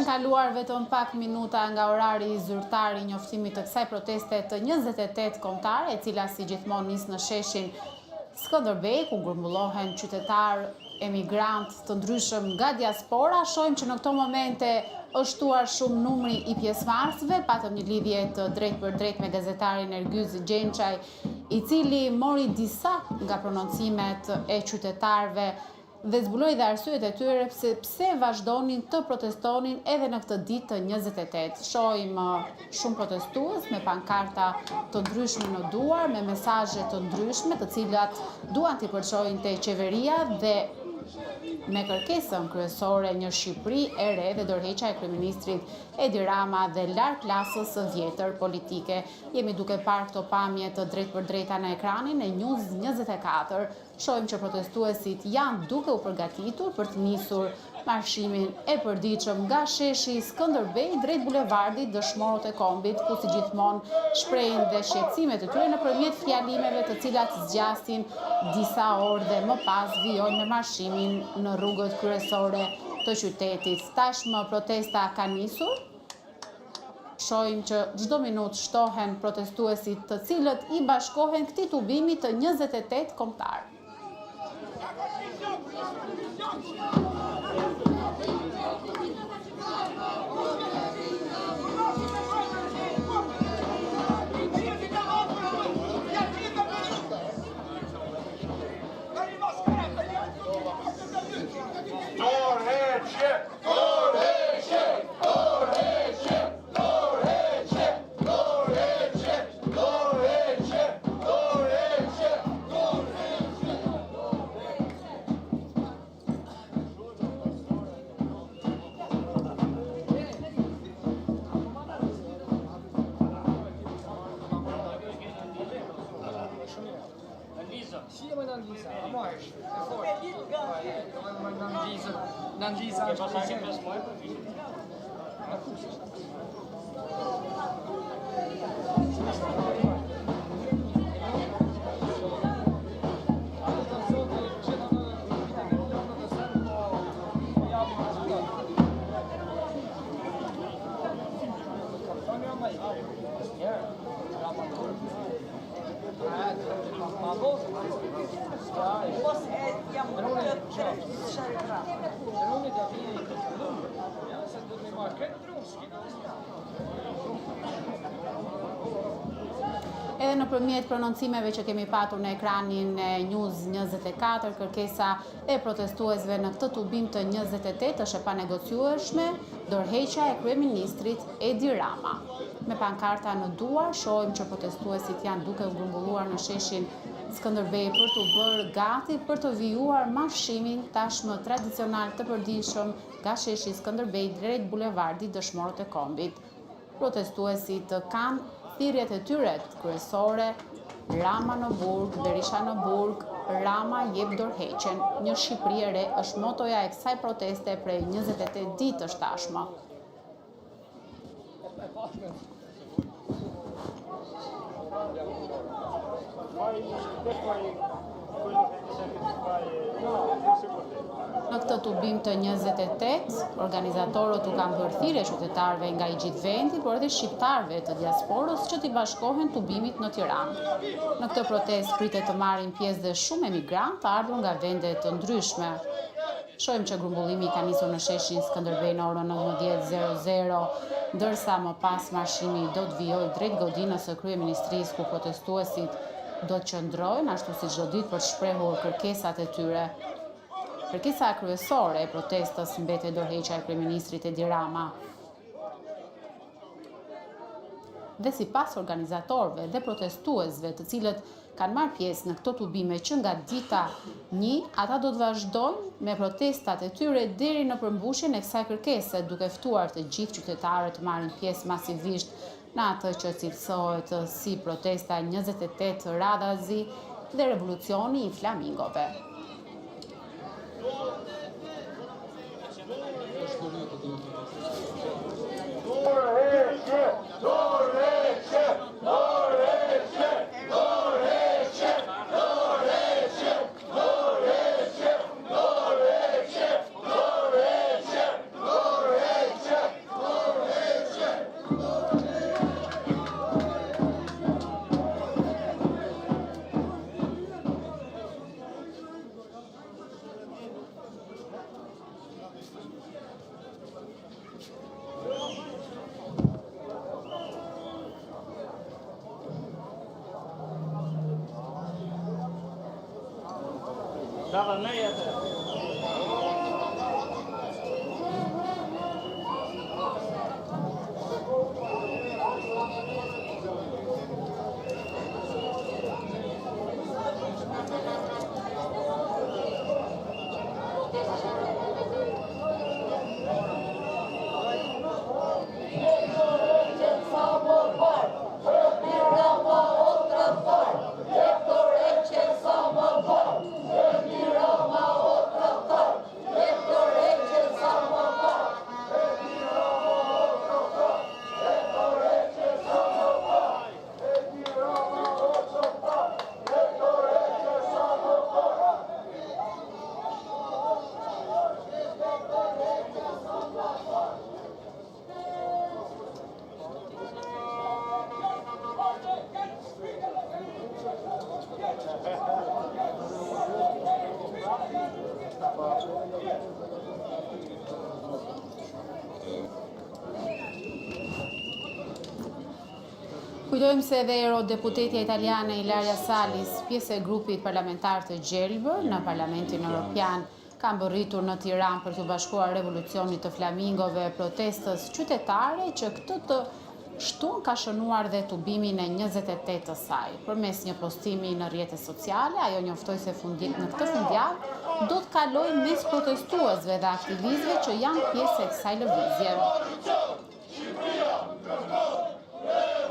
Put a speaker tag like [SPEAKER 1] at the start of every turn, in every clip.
[SPEAKER 1] Kanë kaluar vetëm pak minuta nga orari zyrtar i njoftimit të kësaj proteste të 28 kombëtare, e cila si gjithmonë nis në sheshin Skënderbej, ku grumbullohen qytetarë emigrantë të ndryshëm nga diaspora. Shohim që në këto momente është shtuar shumë numri i pjesëmarrësve. Patëm një lidhje të drejtpërdrejtë me gazetarin Ergyz Gjençaj, i cili mori disa nga prononcimet e qytetarëve dhe zbuloi dhe arsyet e tyre pse pse vazhdonin të protestonin edhe në këtë ditë të 28. Shohim shumë protestues me pankarta të ndryshme në duar, me mesazhe të ndryshme, të cilat duan t'i përçojnë te qeveria dhe me kërkesën kryesore një Shqipëri e re dhe dorëheqja e kryeministrit Edi Rama dhe larg klasës së vjetër politike. Jemi duke parë këto pamje të drejtpërdrejta në ekranin e News 24. Shohim që protestuesit janë duke u përgatitur për të nisur marshimin e përditshëm nga sheshi Skënderbej drejt bulevardit Dëshmorët e Kombit, ku si gjithmonë shprehin dhe shqetësimet e tyre nëpërmjet fjalimeve të cilat zgjasin disa orë dhe më pas vijojnë me marshimin në rrugët kryesore të qytetit. Tashmë protesta ka nisur. Shohim që çdo minutë shtohen protestuesit të cilët i bashkohen këtij tubimi të 28 kombëtar.
[SPEAKER 2] Dorëheqje! Dorëheqje! Dorëheqje! Dorëheqje! Dorëheqje! Dorëheqje! Dorëheqje! Dorëheqje!
[SPEAKER 1] Edhe nëpërmjet prononcimeve që kemi patur në ekranin e News 24, kërkesa e protestuesve në këtë tubim të 28 është e panegociueshme, dorëheqja e kryeministrit Edi Rama. Me pankarta në duar, shohim që protestuesit janë duke u grumbulluar në sheshin Skënderbej për t'u bërë gati për të vijuar marshimin tashmë tradicional të përditshëm nga sheshi Skënderbej drejt bulevardit Dëshmorët e Kombit. Protestuesit kanë thirrjet e tyre kryesore Rama në burg, Berisha në burg, Rama jep dorëheqjen, një Shqipëri e re është motoja e kësaj proteste prej 28 ditësh tashmë. Në këtë tubim të 28, organizatorët u kanë bërë thirrje qytetarëve nga i gjithë vendi, por edhe shqiptarëve të diasporës që t'i bashkohen tubimit në Tiranë. Në këtë protestë pritet të marrin pjesë dhe shumë emigrantë të ardhur nga vende të ndryshme. Shohim që grumbullimi ka nisur në sheshin Skënderbej në orën 19.00, ndërsa më pas marshimi do të vijojë drejt godinës së kryeministrisë ku protestuesit do të qëndrojnë ashtu si çdo ditë për të shprehur kërkesat e tyre. Kërkesa kryesore e protestës mbetet dorëheqja e kryeministrit Edi Rama. Dhe sipas organizatorëve dhe protestuesve të cilët kanë marrë pjesë në këto tubime që nga dita një, ata do të vazhdojnë me protestat e tyre deri në përmbushjen e kësaj kërkese, duke ftuar të gjithë qytetarët të marrin pjesë masivisht në atë që cilësohet si protesta 28 radhazi dhe revolucioni i flamingove.
[SPEAKER 2] Dorëheqje! Dorëheqje! Dorëheqje! Dorëheqje! Dorëheqje! Dorëheqje! Dorëheqje! Dorëheqje! Dorëheqje!
[SPEAKER 3] Dava, merri atë.
[SPEAKER 1] Kujtojmë se edhe eurodeputetja italiane Ilaria Salis, pjesë e grupit parlamentar të Gjelbër në Parlamentin Europian, ka mbërritur në Tiranë për t'iu bashkuar revolucionit të flamingove, protestës qytetare që këtë të shtunë ka shënuar dhe tubimin e 28 të saj. Përmes një postimi në rrjete sociale, ajo njoftoi se fundi, në këtë fundjavë do të kalojë mes protestuesve dhe aktivistëve që janë pjesë e kësaj lëvizje.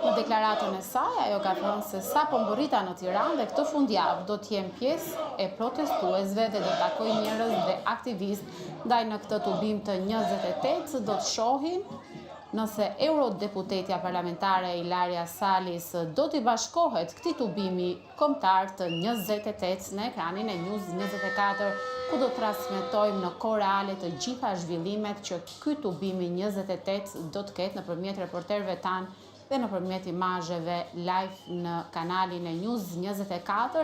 [SPEAKER 1] Në deklaratën e saj, ajo ka thënë se sapo mbërrita në Tiranë dhe këtë fundjavë do të jem pjesë e protestuesve dhe do të takoj njerëz dhe aktivistë, ndaj në këtë tubim të 28 do të shohim nëse eurodeputetja parlamentare Ilaria Salis do t'i bashkohet këtij tubimi kombëtar të 28 në ekranin e News 24, ku do transmetojmë në kohë reale të gjitha zhvillimet që ky tubimi 28 do të ketë nëpërmjet reporterëve tanë dhe nëpërmjet imazheve live në kanalin e News 24.